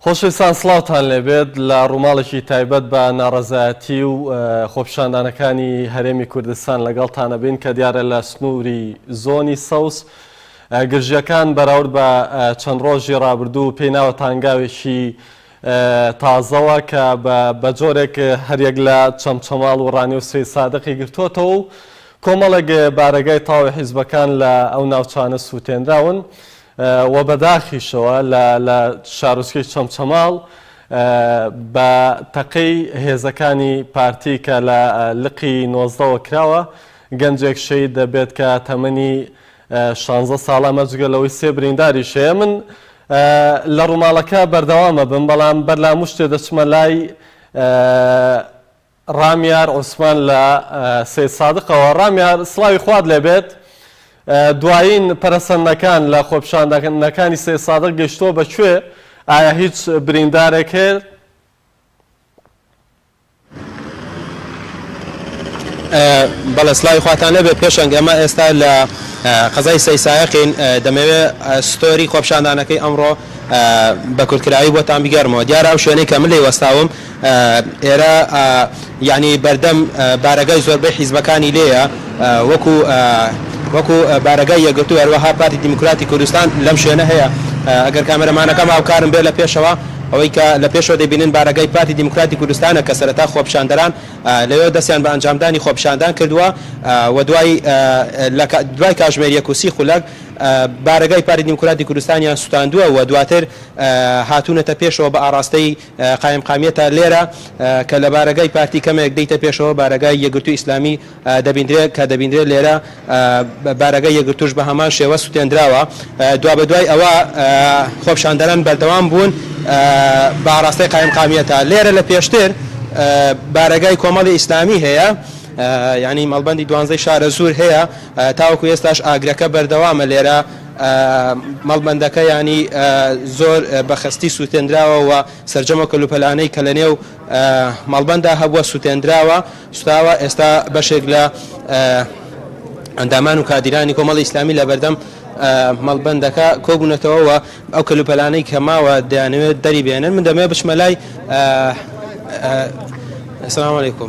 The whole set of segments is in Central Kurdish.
خۆشەویستان سڵاوتان لێبێت لە ڕووماڵێکی تایبەت بە ناڕەزایەتی و خۆپیشاندانەکانی هەرێمی کوردستان لەگەڵتانە بین کە دیارە لە سنووری زۆنی سەوز گرژیەکان بەراورد بە چەند ڕۆژی ڕابردوو پێی ناوە تانگاوێکی تازەوە کە بە جۆرێک هەریەک لە چەمچەماڵ و ڕانیە و سەیدسادقی گرتووەتەوە و کۆمەڵێک بارەگای تەواوی حیزبەکان لە ئەو ناوچانە سووتێنراون و بەداخیشەوە لە لە شارۆچکەی چەمچەماڵ بە تەقەی هێزەکانی پارتی کە لە لقی نۆزدەوە کراوە گەنجێک شەهید دەبێت کە تەمەنی شانزە ساڵە ئەمە جگە لەوەی سێ برینداریش هەیە من لە ڕووماڵەکە بەردەوام ئەبم بەڵام بەر لە هەموو شتێ دەچمە لای ڕامیار عوسمان لە سەیدسادقەوە ڕامیار سڵاوی خوات لێبێت دوایین پەرەسەندنەکان لە خۆپیشاندانەکانی سەیدسادق گەیشتووە بە کوێ ئایا هیچ بریندارێک هەیە؟ بەڵێ سڵاوی خواتان لێبێت پێشەنگ ئێمە ئێستا لە قەزای سەیسایەقین دەمەوێت ستۆری خۆپیشاندانەکەی ئەمڕۆ بە کورتکراوی بۆتان بگێڕمەوە دیارە ئەو شوێنەی کە من لێی وەستاوم ئێرە یعنی بەردەم بارەگای زۆربەی حیزبەکانی لێیە وەکو وەکو بارەگای یەکگرتوو هەروەها پارتی دیموکراتی کوردستان لەم شوێنە هەیە ئەگەر کامێرەمانەکەم هاوکارم بێ لە پێشەوە ئەوەی کە لە پێشەوە دەیبینن بارەگای پارتی دیموکراتی کوردستانە کە سەرەتا خۆپیشاندەران لەوێوە دەستیان بە ئەنجامدانی خۆپیشاندان کردووە و دوای لە دوای کاژمێر یەک و سی خولەک بارەگای پارتی دیموکراتی کوردستانیان سوتاندووە و دواتر هاتوونەتە پێشەوە بە ئاڕاستەی قایمقامیەتە لێرە کە لە بارەگای پارتی کەمێک دێیتە پێشەوە بارەگای یەکگرتووی ئیسلامی دەبیندرێت کە دەبیندرێت لێرە بارەگای یەکگرتووش بە هەمان شێوە سوتێندراوە. دوابەدوای ئەوە خۆپیشاندەران بەردەوام بوون بە ئاڕاستەی قایمقامیەتە. لێرە لە پێشتر بارەگای کۆمەڵی ئیسلامی هەیە یانی مەڵبەندی دوانزەی شارەزوور هەیە تاوەکو ئێستاش ئاگرەکە بەردەوامە لێرە مەڵبەندەکە یانی زۆر بە خەستی سوتێندراوە و سەرجەم ئەو کەلوپەلانەی کە لەنێو مەڵبەندا هەبووە سوتێندراوە. سوتاوە، ئێستا بەشێک لە ئەندامان و کادیرانی کۆمەڵی ئیسلامی لە بەردەم مەڵبەندەکە کۆبوونەتەوە و ئەو کەلوپەلانەی کە ماوە دەیانەوێت دەری بێنن من دەمەوێت بچمە لای سلام علیکم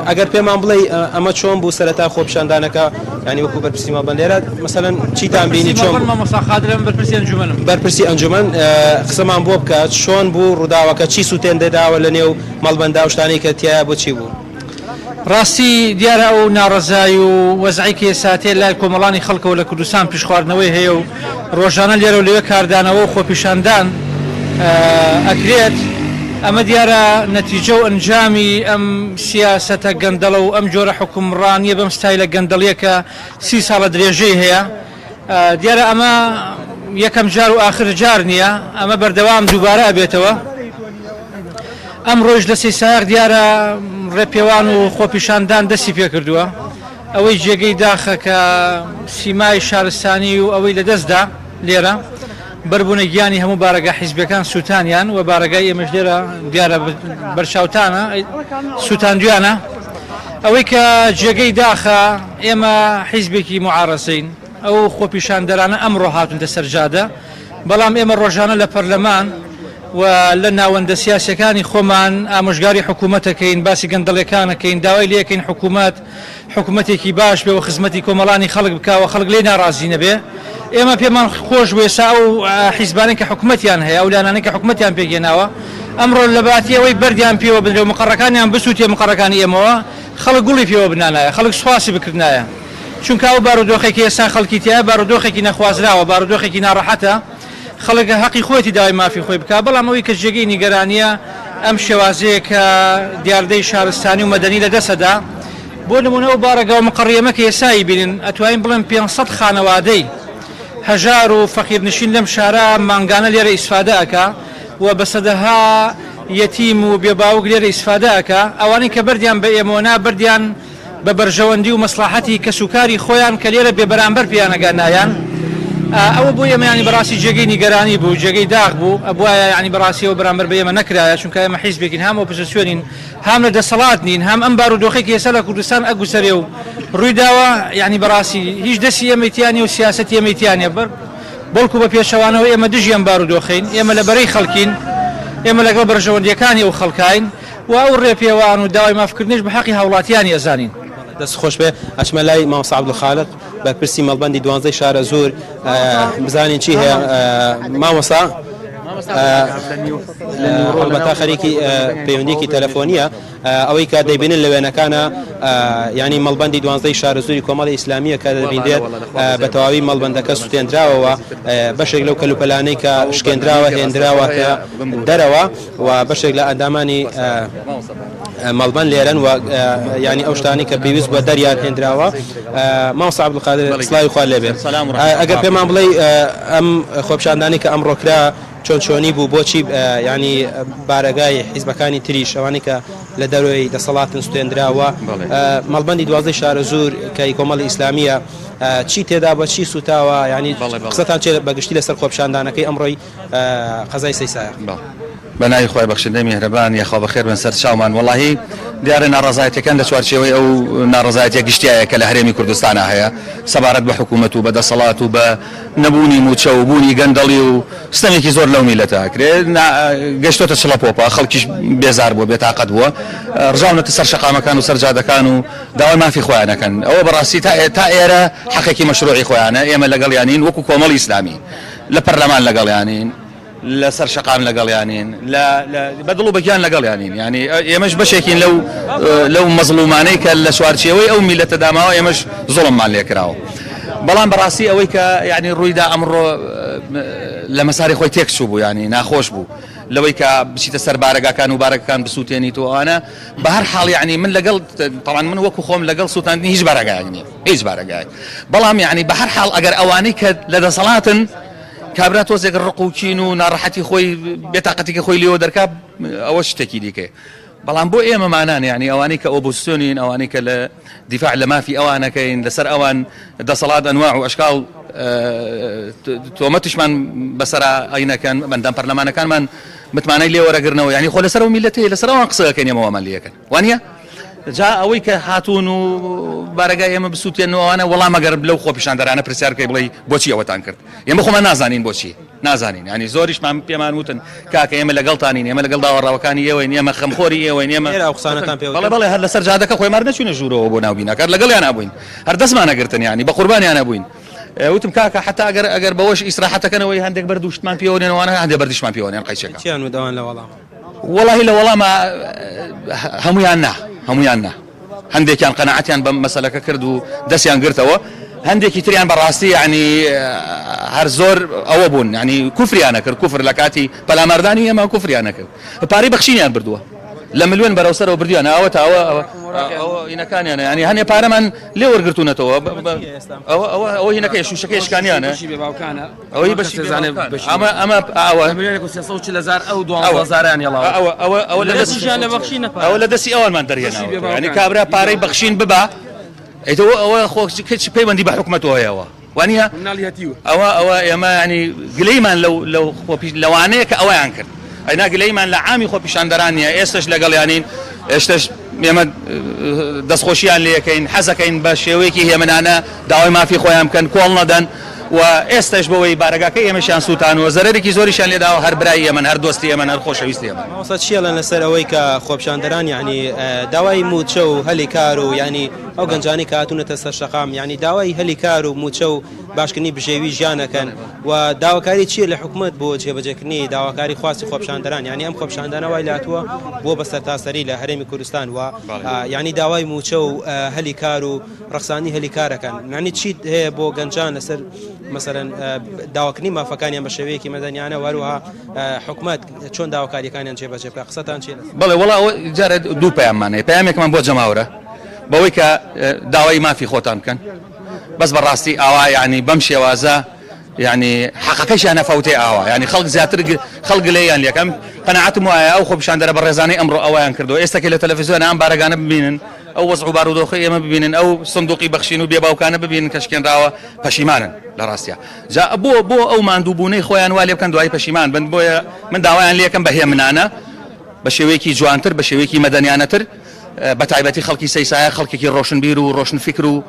ئەگەر پێمان بڵێ ئەمە چۆن بوو سەرەتا خۆپیشاندانەکە ینی وەکو بەرپرسی مەڵبەند لێرە مەسەلەن چیتان بینی چۆن مامۆستا قادرم بەرپرسی ئەنجومەنم بەرپرسی ئەنجومەن قسەمان بۆ بکە چۆن بوو ڕووداوەکە چی سووتێندراوە لە نێو مەڵبەندە ئەو شتانەی کە تیایا بۆ چی بوو؟ ڕاستی دیارە ئەو ناڕەزای و وەزعەی کە ئێساتێ لای کۆمەڵانی خەڵکەوە لە کوردستان پیشخواردنەوەی هەیە و ڕۆژانە لێرە و لەوێ کاردانەوە و خۆپیشاندان ئەکرێت، ئەمە دیارە نەتیجە و ئەنجامی ئەم سیاسەتە گەندەڵە و ئەم جۆرە حوکمڕانیە بەم ستایلە گەندەڵیە کە سی ساڵە درێژەی هەیە. دیارە ئەمە یەکەم جار و ئاخر جار نییە، ئەمە بەردەوام دووبارە ئەبێتەوە. ئەمڕۆیش لە سەیسایەق دیارە ڕێپێوان و خۆپیشاندان دەستی پێکردووە. ئەوەی جێگەی داخە کە سیمای شارستانی و ئەوەی لەدەستدا لێرە بەربوونە گیانی هەموو بارەگا حیزبیەکان سووتانیان و بارەگای ئێمەش لێرە دیارە بەرچاوتانە سووتاندویانە. ئەوەی کە جێگەی داخە ئێمە حیزبێکی موعارەزەین، ئەو خۆپیشاندەرانە ئەمڕۆ هاتونتە سەر جادە، بەڵام ئێمە ڕۆژانە لە پەرلەمان و لە ناوەندە سیاسیەکانی خۆمان ئامۆژگاری حکومەت ئەکەین، باسی گەندەڵیەکان ئەکەین، داوای لێ ئەکەین حکومەت حکومەتێکی باش بێ و خزمەتی کۆمەڵانی خەڵک بکا و خەڵک لێی ناڕازی نەبێ. ئێمە پێمان خۆش بوو ئێستا ئەو حیزبانەی کە حکومەتیان هەیە، ئەو لایەنانەی کە حکومەتیان پێکهێناوە، ئەمڕۆ لەباتی ئەوەی بەردیان پێوە بنرێ و مقەڕەکانیان بسووتێ مقەڕەکانی ئێمەوە، خەڵک گوڵی پێوە بنانایە، خەڵک سوپاسی بکردنایە، چونکە ئەو بارودۆخەی کە ئێستا خەڵکی تیایە بارودۆخێکی نەخوازراوە، بارودۆخێکی ناڕەحەتە، خەڵک هەقی خۆیەتی داوای مافی خۆی بکات، بەڵام ئەوەی کە جێگەی نیگەرانییە ئەم شێوازەیە کە دیاردەی شارستانی و مەدەنی لەدەست ئەدا، بۆ نموونە ئەو بارەگا و مقەڕی ئێمە کە ئێستا ئەیبینن ئەتوانین بڵێن 500 خانەوادەی هەژار و فەقیرنشین لەم شارە مانگانە لێرە ئیسفادە ئەکا و بە سەدەها یەتیم و بێ باوک لێرە ئیسفادە ئەکا، ئەوانەی کە بەردیان بە ئێمەوە نا بەردیان بە بەرژەوەندی و مەسڵەحەتی کەس و کاری خۆیان کە لێرە بێ بەرامبەر پێیان ئەگا نایان، ئەوە بۆ ئێمە یانی بەڕاستی جێگەی نیگەرانی بوو، جێگەی داخ بوو، ئەبوایە یانی بەڕاستی ئەوە بەرامبەر بە ئێمە نەکرایە، چونکە ئێمە حیزبێکین هەم ئۆپۆزسیۆنین هەم لە دەسەڵات نین، هەم ئەم بارودۆخەی کە ئێستا لە کوردستان ئەگوزەرێ و ڕووی داوە یانی بەڕاستی هیچ دەستی ئێمەی تیا نیە و سیاسەتی ئێمەی تیا نیە. بەڵکو بە پێچەوانەوە ئێمە دژی ئەم بارودۆخەین، ئێمە لە بەرەی خەڵکین. ئێمە لەگەڵ بەرژەوەندییەکانی ئەو خەڵکاین و ئەو ڕێپێوان و داوای مافکردنیش بە حەقی هاوڵاتیانی ئەزانین. دەست خۆش بێ ئەچمە لای مامۆستا عەبدولخالق بەرپرسی مەڵبەندی دوانزەی شارەزوور بزانین چی هەیە مامۆستا هەڵبەتە خەریکی پەیوەندیکی تەلەفۆنیە ئەوەی کە دەیبینن لە وێنەکانە ینی مەڵبەندی دوانزەی شارەزووری کۆمەڵی ئیسلامیە کە دەبینرێت بە تەواوی مەڵبەندەکە سوتێنراوەوە بەشێک لەو کەلوپەلانەی کە شکێنراوە هێنراوەتە دەرەوە و بەشێک لە ئەندامانی مەڵبەند لێرەن و ینی ئەو شتانی کە پێویست بە دەریان هێنراوە مامۆستا عەبدولقادر سڵاوی خوا لێبێ ئەگەر پێمان بڵێ ئەم خۆپیشاندانی کە ئەمڕۆ کرا چۆن چۆنی بوو بۆچی ینی بارەگای حیزبەکانی تریش ئەوانەی کە لە دەرەوەی دەسەڵاتن سوتێنراوە مەڵبەندی دوازدەی شارەزوور کە کۆمەڵی ئیسلامیە چی تێدا بە چی سوتاوە ینی قسەتان چێ بەگشتی لەسەر خۆپیشاندانەکەی ئەمڕۆی قەزای سەیسایە. بە ناوی خوای بەخشندەی میهرەبان یاخوا بەخێر بن سەر چاومان وەڵاهی دیارە ناڕەزایەتیەکان لە چوارچێوەی ئەو ناڕەزایەتیە گشتیایە کە لە هەرێمی کوردستانا هەیە سەبارەت بە حکوومەت و بە دەسەڵات و بە نەبوونی مووچە و بوونی گەندەڵی و ستەمێکی زۆر لەو میلەتە ئەکرێ گەشتۆتە چڵەپۆپە خەڵکیش بێزار بووە بێتاقەت بووە ڕژاونەتە سەر شەقامەکان و سەر جادەکان و داوای مافی خۆیان ئەکەن ئەوە بەڕاستی تا ئێرە حەقێکی مەشروعی خۆیانە ئێمە لەگەڵیانین وەکو کۆمەڵی ئیسلامی لە پەرلەمان لەگەڵیانین، لەسەر شەقام لەگەڵیانین، لە بە دڵ و بە گیان لەگەڵیانین، یانی ئێمەش بەشێکین لەو لەو مەزڵومانەی کە لە چوارچێوەی ئەو میللەتەدا ماوە ئێمەش زوڵممان لێ کراوە. بەڵام بەڕاستی ئەوەی کە یانی ڕوویدا ئەمڕۆ لە مەساری خۆی تێک چوو بوو یانی ناخۆش بوو لەوەی کە بچیتە سەر بارەگاکان و بارەگەکان بسووتێنیت و ئەوانە بە هەر حاڵ یانی من لەگەڵ تەبعەن من وەکو خۆم لەگەڵ سووتاندنی هیچ بارەگایەک نیم. هیچ بارەگایەک بەڵام یانی بە هەر حاڵ ئەگەر ئەوانەی کە لە دەسەڵاتن کابرا تۆزێک ڕق و کین و ناڕەحەتی خۆی بێتاقەتیکە خۆی لێوە دەرکا ئەوە شتێکی دیکەیە بەڵام بۆ ئێمەمانان یعنی ئەوانەی کە ئۆپۆزیسیۆنین ئەوانەی کە لە دیفاع لە مافی ئەوانەکەین لەسەر ئەوان دەسەڵات ئەنواع و ئەشکاڵ تۆمەتیشمان بەسەرا ئەینەکەن بەندام پەرلەمانەکانمان متمانەی لێ وەرەگرنەوە یعنی خۆ لەسەر ئەو میلەتەیە لەسەر ئەوان قسە دەکەین ئێمە وامان لێ ئەکەن وانە جا ئەوەی کە هاتوون و بارەگای ئێمە بسووتێنن و ئەوانە، وەڵام ئەگەر لەو خۆپیشاندەرانە پرسیار بکەی بڵێی بۆچی ئەوەتان کرد؟ ئێمە خۆمان نازانین بۆچی نازانین، یانی زۆریشمان پێمان وتن کاکە ئێمە لەگەڵتانین، ئێمە لەگەڵ داواڕاوەکانی ئێوەین، ئێمە خەمخۆری ئێوەین، ئێمە ئێرە ئەو قسانەتان پێ وتن؟ بەڵێ بەڵێ هەر لەسەر جادەکە خۆ ئێمە هەر نەچووینە ژوورەوە بۆ ناو بیناکە، هەر لەگەڵیانا بووین، هەر دەستمان ئەگرتن یانی بە قوربانیانا بووین. وتم کاکە حەتا ئەگەر ئەگەر بەوەش ئیسراحەتەکەنەوەی هەندێک بەرد و شتمان پێوە نێن ئەوانە هەندێک بەردیشمان پێوە نێن قەیچەکە. چیان وت ئەوان لە وەڵام؟ وەڵاهی لە وەڵاما هەموویان نا هەموویان نا هەندێکیان قەناعەتیان بە مەسەلەکە کرد و دەستیان گرتەوە هەندێکی تریان بەڕاستی یعنی هەر زۆر ئەوە بوون یعنی کوفریانە کرد کوفر لە کاتی پەلاماردانی ئێمە کوفریانە کرد پارەی بەخشینیان بردووە لە ملیۆن بەرەو سەرەوە بردویانە ئەوە تا ئەوە ئەوە هینەکانیانە یعنی هەنێ پارەمان لێ وەرگرتوونەتەوە ئەوە ئەوە ئەوە هینەکەی شوشەکەی شکانیانە ئەوەی بەشی بێ باوکانە ئەمە ئەمە ئەوە ملیۆنێک و 340 هەزار ئەو 12 هەزاریان هێڵاوە ئەوە ئەوە ئەوە لە دەستیان لە بەخشین نەپارە ئەوە لە دەستی ئەوانمان دەرهێناوە یعنی کابرا پارەی بەخشین ببا ئەیتەوە ئەوە خۆ کچ پەیوەندی بە حکومەتەوە هەیەوە وانە ئەوە ئەوە ئێمە ینی گلەیمان لەو لەو خۆپیش لەوانەیە کە ئەویان کرد ئەینا گلەیمان لە عامی خۆپیشاندەران نییە ئێستش لەگەڵیانین ئێستش ئێمە دەستخۆشیان لێکەین حەزەکەین بە شێوەیەکی هێمنانە داوای مافی خۆیان بکەن کۆڵ نەدەن و ئێستەش بەوەی بارەگاکەی ئێمەشیان سووتانووە زەرەرێکی زۆریشیان لێداوە هەر برای ئێمەن هەر دۆستی ئێمەن هەر خۆشەویستی ئێمەن. مامۆستا چی ئەڵێن لەسەر ئەوەی کە خۆپیشاندەران یانی داوای مووچە و هەلی کار و یانی ئەو گەنجانەی کە هاتوونەتە سەر شەقام یانی داوای هەلی کار و مووچە و باشکردنی بژێوی ژیان ئەکەن و داواکاری چییە لە حکومەت بۆ جێبەجێکردنی داواکاری خواستی خۆپیشاندەران یانی ئەم خۆپیشاندانە وای لاتووە بووە بە سەرتاسەری لە هەرێمی کوردستان و یانی داوای مووچە و هەلی کار و ڕەخساندنی هەلی کارەکان یانی چیت هەیە بۆ گەنجان لەسەر مەسەرەن داواکردنی مافەکانیان بە شێوەیەکی مەدەنیانە و هەروەها حکومەت چۆن داواکاریەکانیان جێبەجێ بکات قسەتان چیە لەسەر؟ بەڵێ وەڵا ئەوە جارێ دوو پەیاممان هەیە پەیامێکمان بۆ جەماوەرە بەوەی کە داوای مافی خۆتان بکەن بەس بەڕاستی ئاوا یعنی بەم شێوازە یعنی حەقەکەشیان ئەفەوتێ ئاوا یعنی خەڵک زیاتر خەڵک گلەییان لێکەم قەناعەتم وایە ئەو خۆپیشاندەرە بەڕێزانەی ئەمڕۆ ئەوەیان کردووە ئێستا کە لە تەلەفزیۆن ئەم بارەگانە ببینن ئەو وەزع و بارودۆخەی ئێمە ببینن ئەو سندوقی بەخشین و بێباوکانە ببینن کە شکێنراوە پەشیمانن لە ڕاستیا جا بۆ بۆ ئەو ماندووبوونەی خۆیان وا لێ بکەن دوایی پەشیمان بن بۆیە من داوایان لێکەم بە هێمنانە بە شێوەیەکی جوانتر بە شێوەیەکی مەدەنیانەتر بە تایبەتی خەڵکی سەیسایە خەڵکێکی ڕۆشنبیر و ڕۆشنفیکر و.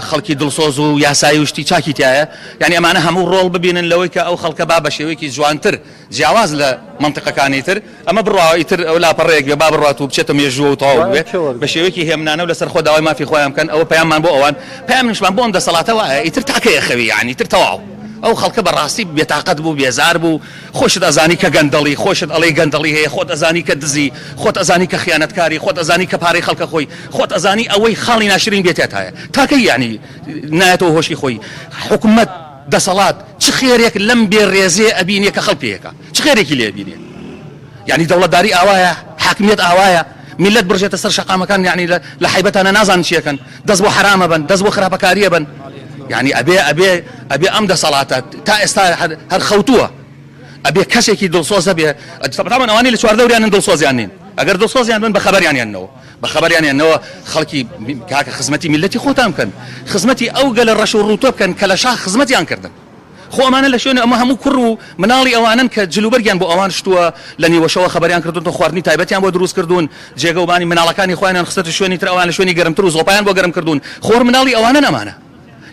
خەڵکی دڵسۆز و یاسایی و شتی چاکی تایە یعنی ئەمانە هەموو ڕۆڵ ببینن لەوەی کە ئەو خەڵکە با بە شێوەیەکی جوانتر جیاواز لە مەنتیقەکانی تر ئەمە بڕوا ئیتر ئەو لاپەڕەیەک بێ با بڕوات و بچێتە مێژووە و تەواو بێ بە شێوەیەکی هێمنانە و لەسەر خۆ داوای مافی خۆیان بکەن ئەوە پەیاممان بۆ ئەوان پەیامیشمان بۆ ئەم دەسەڵاتە وایە ئیتر تاکەیە خەوی یانی ئیتر تەواو ئەو خەڵکە بە ڕاستی بێتاقەت بوو بێزار بوو خۆشت ئەزانی کە گەندەڵی خۆشت ئەڵێی گەندەڵی هەیە خۆت ئەزانی کە دزی خۆت ئەزانی کە خیانەتکاری خۆت ئەزانی کە پارەی خەڵکە خۆی خۆت ئەزانی ئەوەی خاڵی ناشرین بێ تێتایە تاکەی یانی نایەتەوە هۆشی خۆی حکومەت دەسەڵات چ خێرێک لەم بێ ڕێزیە ئەبینێ کە خەڵک پێ ئەکا؟ چ خێرێکی لێ ئەبینێ؟ یانی دەوڵەتداری ئاوایە؟ حاکمیەت ئاوایە؟ میللەت بڕژێتە سەر شەقامەکان یانی لە حەیبەتانە نازانن چی ئەکەن دەست بۆ حەرام ئەبەن دەست بۆ خراپەکاری ئەبەن یانی ئەبێ ئەبێ ئەبێ ئەم دەسەڵاتە تا ئێستا هەر خەوتووە ئەبێ کەسێکی دڵسۆز هەبێ تەبعەن ئەوانەی لە چواردەوریانن دڵسۆزیان نین ئەگەر دڵسۆزیان بن بە خەبەریان یەنەوە بە خەبەریان یەنەوە خەڵکی کاکە خزمەتی میللەتی خۆتان بکەن خزمەتی ئەو گەلە ڕەش و ڕووتە بکەن کە لە شاخ خزمەتیان کردن خۆ ئەمانە لە شوێنە ئەمە هەموو کوڕ و مناڵی ئەوانەن کە جلوبەرگیان بۆ ئەوان شتووە لە نیوەشەوە خەبەریان کردوون و خواردنی تایبەتیان بۆ دروست کردوون جێگە و بانی مناڵەکانی خۆیانیان خستەتە شوێنی تر ئەوان لە شوێنی گەرمتر و زۆپایان بۆ گەرم کردوون خۆر مناڵی ئەوانەن ئەمانە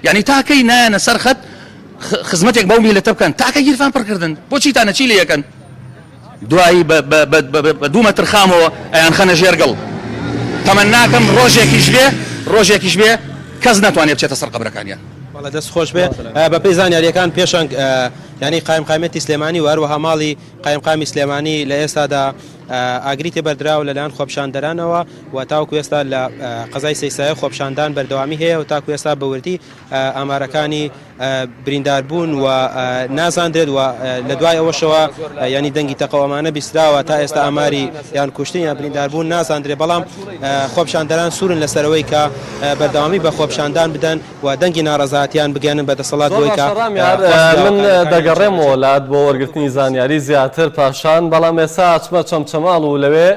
یانی تا کەی نایەنە سەر خەت خزمەتێک بەو میلەتە بکەن تا کەی گیرفان پڕ کردن بۆ چیتانە چی لێ ئەکەن دوایی بە بە بە بە بە دوو مەتر خامەوە ئەیانخەنە ژێر گڵ تەمەناکەم ڕۆژێکیش بێ ڕۆژێکیش بێ کەس نەتوانێ بچێتە سەر قەبرەکانیان. بەڵێ دەست خۆش بێ بەپێی زانیاریەکان پێشەنگ یانی قایمقامیەتی سلێمانی و هەروەها ماڵی قایمقامی سلێمانی لە ئێستادا ئاگری تێبەردراوە لەلایەن خۆپیشاندەرانەوە و تاوەکو ئێستا لە قەزای سەیسایە خۆپیشاندان بەردەوامی هەیە و تاکو ئێستا بە وردی ئامارەکانی برینداربوون و نازاندرێت و لە دوای ئەوەشەوە ینی دەنگی تەقەوەمانە بیستراوە تا ئێستا ئاماری یان کوشتن یان برینداربوون نازاندرێت بەڵام خۆپیشاندەران سوورن لەسەرەوەی کە بەردەوامی بە خۆپیشاندان بدەن و دەنگی ناڕەزایەتیان بگەیەنن بە دەسەڵات زۆر بۆی کە باشە ڕامیار خواستی من داواکاریەکانیان جێبەجێ دەگەڕێمەوە بکرێت. لات بۆ وەرگرتنی زانیاری زیاتر پاشان بەڵام ئێستا ئەچمە چەمچەماڵ و لەوێ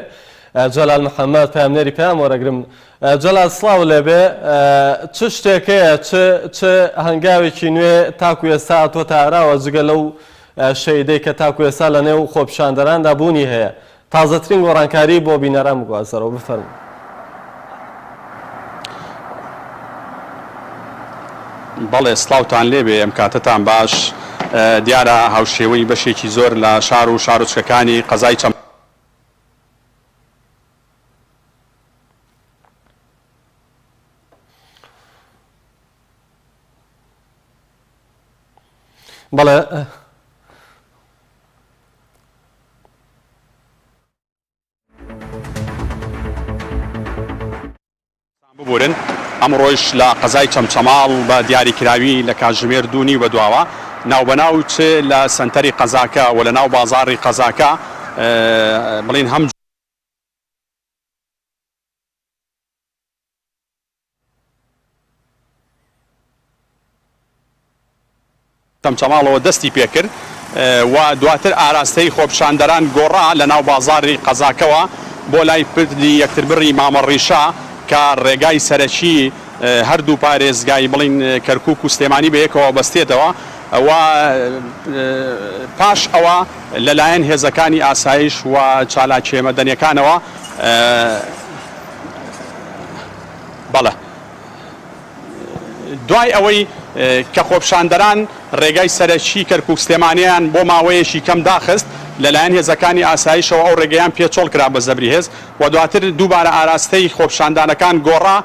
جەلال محەمەد پەیامنێری پەیام وەرەگرم جەلال سڵاو لێبێ چ شتێک هەیە چ چ هەنگاوێکی نوێ تاکو ئێستا هاتووەتە ئاراوە جگە لەو شەیدەی کە تاکو ئێستا لە نێو خۆپیشاندەراندا بوونی هەیە تازەترین گۆڕانکاری بۆ بینەران بگوازەرەوە بفەرموو. بەڵێ سڵاوتان لێبێ ئەم کاتەتان باش دیارە هاوشێوەی بەشێکی زۆر لە شار و شارۆچکەکانی قەزای چەم. بەڵێ. ببورن ئەمڕۆیش لە قەزای چەمچەماڵ بە دیاریکراوی لە کاتژمێر دوو نیو بەدواوە ناوبەناو چ لە سەنتەری قەزاکە و لە ناو بازاڕی قەزاکە بڵین هەم چەمچەماڵەوە دەستی پێکرد و دواتر ئاراستەی خۆپیشاندەران گۆڕا لە ناو بازاڕی قەزاکەوە بۆ لای پردی یەکتربڕی مامە ڕیشە کە ڕێگای سەرەکی هەردوو پارێزگای بڵین کەرکوک و سلێمانی بەیەکەوە بەستێتەوە و پاش ئەوە لەلایەن هێزەکانی ئاسایش و چالاکیە مەدەنیەکانەوە بەڵێ. دوای ئەوەی کە خۆپیشاندەران رێگای سەرەکی کەرکوک-سلێمانیان بۆ ماوەیەکی کەم داخست، لەلایەن هێزەکانی ئاسایشەوە ئەو رێگەیان پێ چۆڵ کرا بە زەبری هێز و دواتر دووبارە ئاراستەی خۆپیشاندانەکان گۆڕا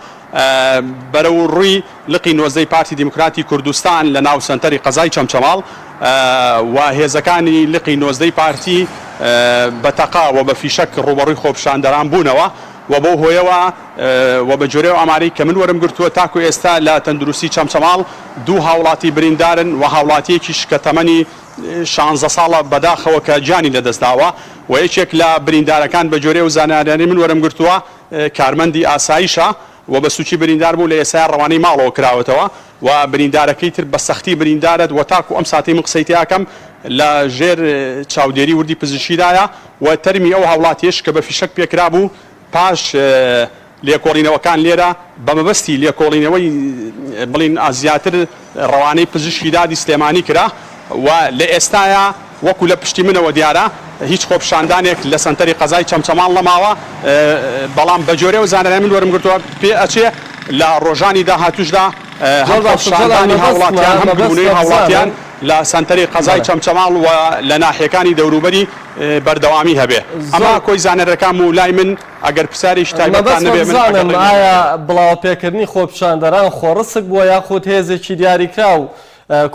بەرەو رووی لقی نۆزدەی پارتی دیموکراتی کوردستان لە ناو سەنتەری قەزای چەمچەماڵ و هێزەکانی لقی نۆزدەی پارتی بە تەقە و بە فیشەک رووبەڕووی خۆپیشاندەران بوونەوە. و بەو هۆیەوە و بە گوێرەی ئەو ئامارەی کە من وەرم گرتووە تاکو ئێستا لە تەندروستی چەمچەماڵ دوو هاوڵاتی بریندارن و هاوڵاتییەکیش کە تەمەنی شانزە ساڵە بەداخەوە کە گیانی لەدەستداوە و یەکێک لە بریندارەکان بە گوێرەی ئەو زانیاریانەی من وەرم گرتووە کارمەندی ئاسایشە و بە سوکی بریندار بوو لە ئێستایا ڕەوانەی ماڵەوە کراوەتەوە و بریندارەکەی تر بە سەختی بریندارە و تاکو ئەم ساتەی من قسەی تێاکەم لە ژێر چاودێری وردی پزیشکیدایە و تەرمی ئەو هاوڵاتیەش کە بە فیشەک پێکرابوو پاش لێکۆڵینەوەکان لێرە بە مەبەستی لێکۆڵینەوەی بڵین زیاتر ڕەوانەی پزیشکی دادی سلێمانی کرا و لە ئێستایا وەکو لە پشتی منەوە دیارە هیچ خۆپیشاندانێک لە سەنتەری قەزای چەمچەماڵ نەماوە، بەڵام بەگوێرەی ئەو زانیاریانەی من وەرمگرتووە پێ ئەچێ لە ڕۆژانی داهاتووشدا هەم زۆر باشە جەلال خۆپیشاندانی مەبەستمە هاوڵاتیان هەم مەبەستمە گربوونەوەی هاوڵاتیان بزانم لە سەنتەری قەزای بەڵێ. چەمچەماڵ و لە ناحیەکانی دەوروبەری بەردەوامی هەبێ. ئەمە زۆر کۆی زانیاریەکان بوو لای من ئەگەر پرسیارێکی تایبەتتان مەبەستمە نەبێ من بزانم ئەگەڕێمەوە لێرە. ئایا بڵاوەپێکردنی خۆپیشاندەران خۆڕسک بووە یاخود هێزێکی دیاریکراو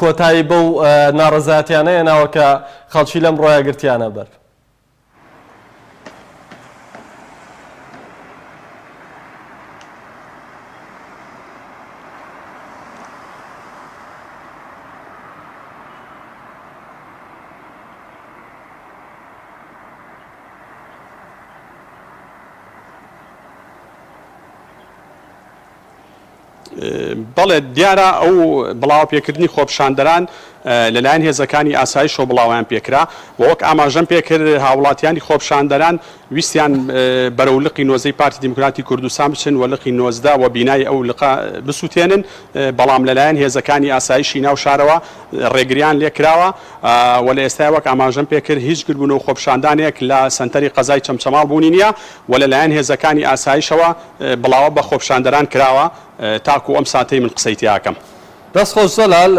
کۆتایی بەو ناڕەزایەتیانە هێناوە کە خەڵکی لەم ڕۆیە گرتیانە بەر؟ بەڵێ دیارە ئەو بڵاوەپێکردنی خۆپیشاندەران لەلایەن هێزەکانی ئاسایشەوە بڵاوەیان پێکرا و وەک ئاماژەم پێکرد هاوڵاتیانی خۆپیشاندەران ویستیان بەرەو لقی نۆزدەی پارتی دیموکراتی کوردستان بچن و لقی 19 و بینای ئەو لقە بسووتێنن بەڵام لەلایەن هێزەکانی ئاسایشی ناو شارەوە ڕێگریان لێکراوە و لە ئێستای وەک ئاماژەم پێکرد هیچ گربوون و خۆپیشاندانێک لە سەنتەری قەزای چەمچەماڵ بوونی نییە و لەلایەن هێزەکانی ئاسایشەوە بڵاوە بە خۆپیشاندەران کراوە تاکو ئەم ساتەی من قسەی تیاکەم. دەست خۆش جەلال،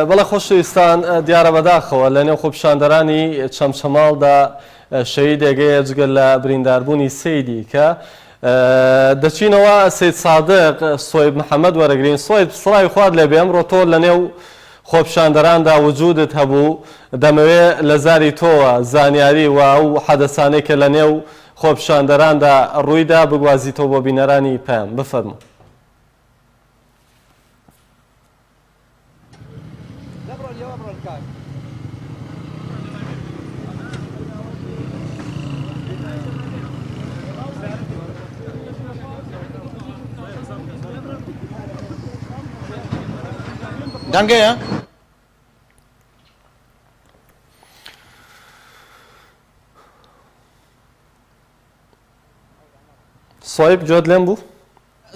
بەڵێ خۆشەویستان دیارە بەداخەوە لەنێو خۆپیشاندەرانی چەمچەماڵدا شەهیدێک هەیە جگە لە برینداربوونی سێی دیکە. دەچینەوە سەیدسادق سۆیب محەمەد وەرەگرین. سۆیب سڵاوی خوات لێبێ ئەمڕۆ تۆ لەنێو خۆپیشاندەراندا وجودت هەبوو دەمەوێ لە زاری تۆوە زانیاری و ئەو حەدەسانەی کە لەنێو خۆپیشاندەراندا ڕوویدا بگوازیتەوە بۆ بینەرانی پەیام. بفەرموو. دەنگەیە؟ سۆیب گوێت لێم بوو؟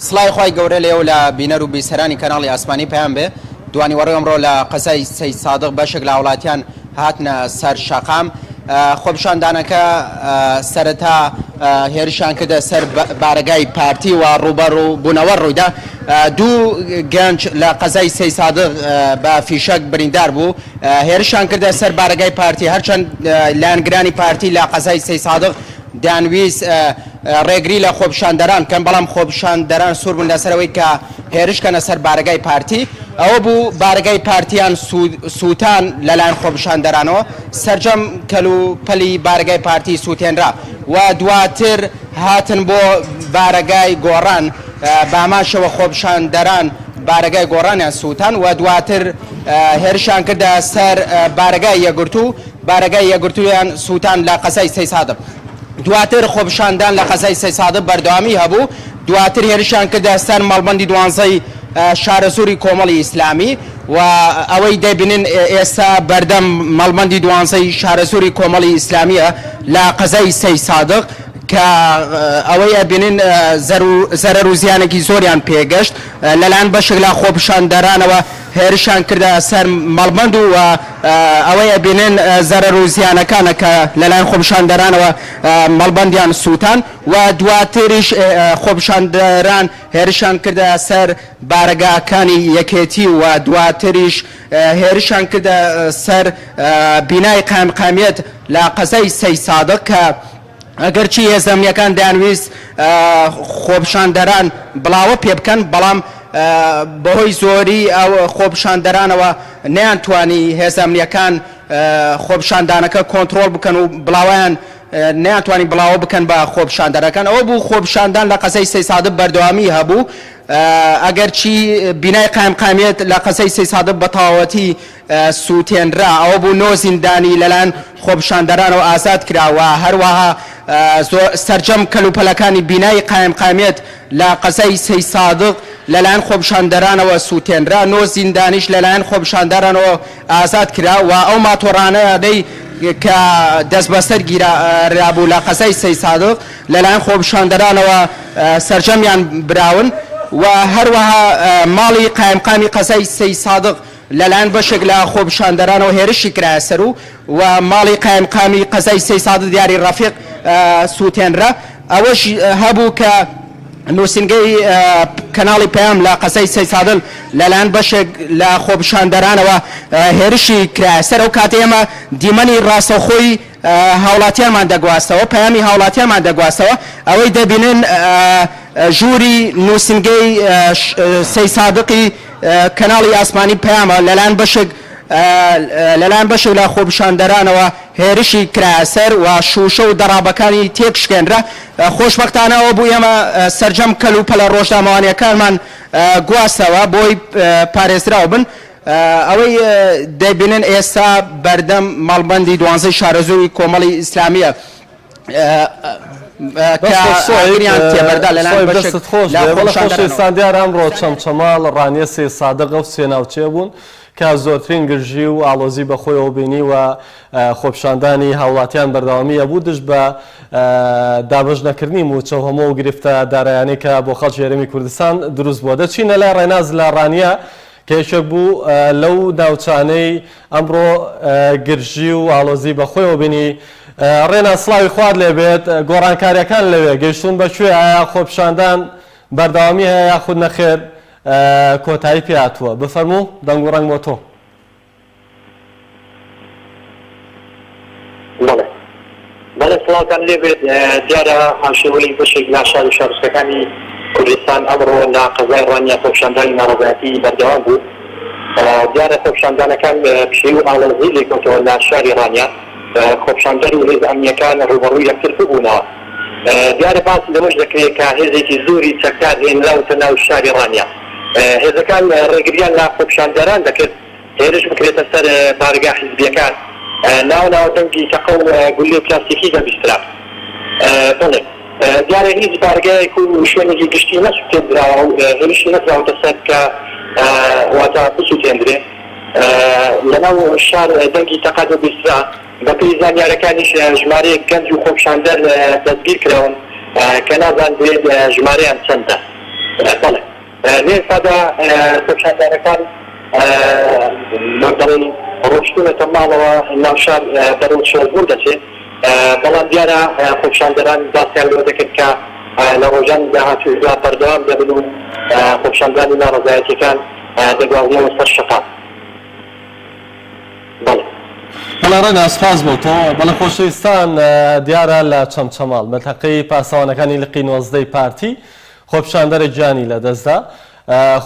سڵاوی خوای گەورە لێوە لە بینەر و بیسەرانی کەناڵی ئاسمانی پەیام بێ دوانیوەڕۆی ئەمڕۆ لە قەزای سەید سادق بەشێک لە هاوڵاتیان هاتنە سەر شەقام خۆپیشاندانەکە سەرەتا هێرشیان کردە سەر بارەگای پارتی و ڕووبەڕوو بوونەوە ڕوویدا دوو گەنج لە قەزای سەید سادق بە فیشەک بریندار بوو هێرشیان کردە سەر بارەگای پارتی، هەرچەند لایەنگرانی پارتی لە قەزای سەیدسادق دەیانویست ڕێگری لە خۆپیشاندەران بکەن، بەڵام خۆپیشاندەران سوور بوون لەسەر ئەوەی کە هێرش بکەنە سەر بارەگای پارتی، ئەوە بوو بارەگای پارتیان سووتان لەلایەن خۆپیشاندەرانەوە، سەرجەم کەلوپەلی بارەگای پارتی سووتێنرا و دواتر هاتن بۆ بارەگای گۆڕان، بەهەمان شێوە خۆپیشاندەران بارەگای گۆڕانیان سووتان و دواتر هێرشیان کردە سەر بارەگای یەکگرتوو، بارەگای یەکگرتوویان سووتان لە قەزای سەیدسادق. دواتر خۆپیشاندان لە قەزای سەیدسادق بەردەوامی هەبوو، دواتر هێرشیان کردە سەر مەڵبەندی دوانزەی شارەزووری کۆمەڵی ئیسلامی و ئەوەی دەیبینن ئێستا بەردەم مەڵبەندی دوانزەی شارەزووری کۆمەڵی ئیسلامییە لە قەزای سەیدسادق کە ئەوەی ئەبینن زەرەر و زیانێکی زۆریان پێگەشت لەلایەن بەشێک لە خۆپیشاندەرانەوە هێرشیان کردە سەر مەڵبەند و ئەوەی ئەبینن زەرەر و زیانەکانە کە لەلایەن خۆپیشاندەرانەوە مەڵبەندیان سووتان و دواتریش خۆپیشاندەران هێرشیان کردە سەر بارەگاکانی یەکێتی و دواتریش هێرشیان کردە سەر بینای قایمقامیەت لە قەزای سەیدسادق کە ئەگەرچی هێزە ئەمنییەکان دەیانویست خۆپیشاندەران بڵاوە پێبکەن، بەڵام بەهۆی زۆری ئەو خۆپیشاندەرانەوە نەیانتوانی هێزە ئەمنییەکان خۆپیشاندانەکە کۆنتڕۆڵ بکەن و بڵاوەیان نەیانتوانی بڵاوە بکەن بە خۆپیشاندەرەکان. ئەوە بوو خۆپیشاندان لە قەزای سەیدسادق بەردەوامی هەبوو، ئەگەرچی بینای قایمقامیەت لە قەزای سەیدسادق بە تەواوەتی سووتێنرا، ئەوە بوو نۆ زیندانی لەلایەن خۆپیشاندەرانەوە ئازاد کرا و هەروەها سەرجەم کەلوپەلەکانی بینای قایمقامیەت لە قەزای سەیدسادق لەلایەن خۆپیشاندەرانەوە سووتێنرا، نۆ زیندانیش لەلایەن خۆپیشاندەرانەوە ئازاد کرا و ئەو ماتۆڕانەی کە دەستبەسەر گیرابوو لە قەزای سەیدسادق لەلایەن خۆپیشاندەرانەوە سەرجەمیان براون و هەروەها ماڵی قایمقامی قەزای سەیدسادق لەلایەن بەشێک لە خۆپیشاندەرانەوە هێرشی کرایە سەر و و ماڵی قایمقامی قەزای سەیدسادق دیاری ڕەفیق سووتێنرا. ئەوەش هەبوو کە. نووسینگەی کەناڵی پەیام لە قەزای سەیدسادق لەلایەن بەشێک لە خۆپیشاندەرانەوە هێرشی کرایە سەر، ئەو کاتەی ئێمە دیمەنی ڕاستەوخۆی هاوڵاتیانمان دەگواستەوە، پەیامی هاوڵاتیانمان دەگواستەوە، ئەوەی دەبینن ژووری نووسینگەی سەیدسادقی کەناڵی ئاسمانی پەیامە لەلایەن بەشێک لەلایەن بەشێک لە خۆپیشاندەرانەوە هێرشی کرایە سەر و شووشە و دەڕابەکانی تێکشکێنرا، خۆشبەختانە ئەوە بوو ئێمە سەرجەم کەلوپەلە ڕۆژنامەوانییەکانمان گواستەوە بۆی پارێزراو بن. ئەوەی دەیبینن ئێستا بەردەم مەڵبەندی دوانزەی شارەزووری کۆمەڵی ئیسلامییە کە ئاگریان تێبەردا لەلایەن بەشێک لە خۆپیشاندەرانەوە. دیارە ئەمڕۆ چەمچەماڵ، ڕانیە، سەیدسادق ئەو سێ ناوچەیە بوون کە زۆرترین گرژی و ئاڵۆزی بەخۆیەوە بینی و خۆپیشاندانی هاوڵاتیان بەردەوامی هەبوو دژ بە دابەش نەکردنی مووچە و هەموو ئەو گرفتە دارایانەی کە بۆ خەڵکی هەرێمی کوردستان دروست بووە. دەچینە لای ڕێناس لە ڕانیە کە یەکێک بوو لەو ناوچانەی ئەمڕۆ گرژی و ئاڵۆزی بەخۆیەوە بینی. ڕێناس سڵاوی خوات لێبێت، گۆڕانکارییەکان لەوێ گەیشتوون بە کوێ؟ ئایا خۆپیشاندان بەردەوامی هەیە یاخود نەخێر کۆتایی پێهاتووە؟ بفەرموو دەنگ و ڕەنگ بۆ تۆ. بەڵێ بەڵێ سڵاوتان لێبێت دیارە هاوشێوەی بەشێک لە شار و شارۆچکەکانی کوردستان ئەمڕۆ لە قەزای ڕانیە خۆپیشاندانی ناڕەزایەتی بەردەوام بوو دیارە خۆپیشاندانەکان پشێوی و ئاڵۆزی لێکەوتەوە لە شاری ڕانیە خۆپیشاندەر و هێزە ئەمنییەکان ڕووبەڕووی یەکتر ببوونەوە دیارە باس لەوەش دەکرێت کە هێزێکی زۆری چەکدار هێنراوتە ناو شاری ڕانیە هێزەکان ڕێگریان لە خۆپیشاندەران دەکرد هێرش بکرێتە سەر بارگا حیزبییەکان، ناوە ناوە دەنگی تەقە و گوللەی پلاستیکی دەبیسترا. بەڵێ دیارە هیچ بارگایەک و شوێنێکی گشتی نەسوتێندراوە و هێرشی نەکراوەتە سەر کە واتە بسوتێندرێ. لەناو شار دەنگی تەقە دەبیسترا. بەپێی زانیارەکانیش ژمارەیەک گەنج و خۆپیشاندەر دەستگیر کراون کە نازاندرێت ژمارەیان چەندە. بەڵێ. لە ئێستادا خۆپیشاندانەکان وەک دەڵێن ڕۆیشتوونەتە ماڵەوە، ناوشار بەرەو چۆڵبوون دەچێت، بەڵام دیارە خۆپیشاندەران باسیان لەوە دەکرد کە لە ڕۆژانی داهاتووشدا بەردەوام دەبن و خۆپیشاندان و ناڕەزایەتییەکان دەگوازنەوە سەر شەقام. بەڵێ. بەڵێ ڕێناس سپاس بۆ تۆ. بەڵێ خۆشەویستان دیارە لە چەمچەماڵ بەتەقەی پاسەوانەکانی لقی نۆزدەی پارتی خۆپیشاندەرێک گیانی لەدەستدا.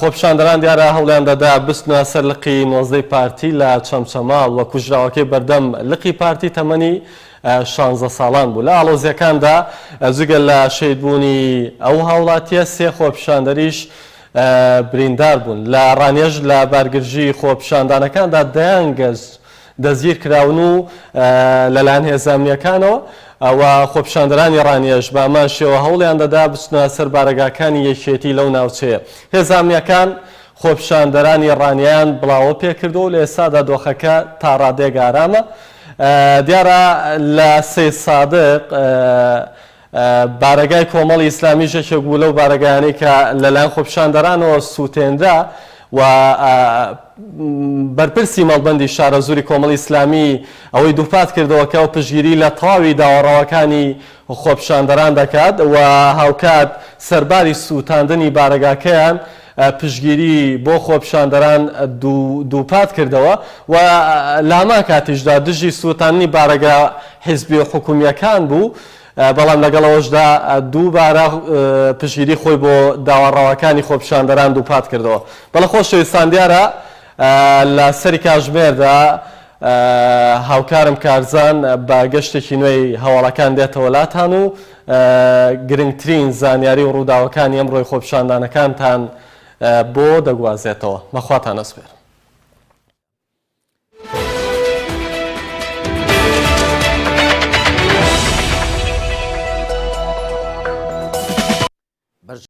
خۆپیشاندەران دیارە هەوڵیان دەدا بچنە سەر لقی نۆزدەی پارتی لە چەمچەماڵ و کوژراوەکەی بەردەم لقی پارتی تەمەنی شانزە ساڵان بوو. لە ئاڵۆزییەکاندا جگە لە شەهیدبوونی ئەو هاوڵاتییە سێ خۆپیشاندەریش بریندار بوون. لە ڕانیەش لە بارگرژی خۆپیشاندانەکاندا دەیان گەنج دەستگیر کراون و لەلایەن هێزە ئەمنییەکانەوە و خۆپیشاندەرانی ڕانیەش بە هەمان شێوە هەوڵیان دەدا بچنە سەر بارەگاکانی یەکێتی لەو ناوچەیە. هێزە ئەمنییەکان خۆپیشاندەرانی ڕانیەیان بڵاوە پێکردووە و لە ئێستادا دۆخەکە تا ڕادەیەک ئارامە. دیارە لە سەیدسادق بارەگای کۆمەڵی ئیسلامیش یەکێک بوو لەو بارەگایانەی کە لەلایەن خۆپیشاندەرانەوە سووتێنرا و بەرپرسی مەڵبەندی شارەزووری کۆمەڵی ئیسلامی ئەوەی دووپات کردەوە کە ئەو پشتگیری لە تەواوی داوا ڕەواکانی خۆپیشاندەران دەکات و هاوکات سەرباری سووتاندنی بارەگاکەیان پشتگیری بۆ خۆپیشاندەران دووپات کردەوە و لە هەمان کاتیشدا دژی سووتاندنی بارەگا حیزبی و حکومییەکان بوو، بەڵام لەگەڵ ئەوەشدا دووبارە پشتگیری خۆی بۆ داوا ڕەواکانی خۆپیشاندەران دووپات کردەوە. بەڵێ خۆشەویستان دیارە لە سەری کاژمێردا هاوکارم کارزان بە گەشتێکی نوێی هەواڵەکان دێتەوە لاتان و گرنگترین زانیاری و ڕووداوەکانی ئەمڕۆی خۆپیشاندانەکانتان بۆ دەگوازێتەوە. بە خواتان ئەسپێرم.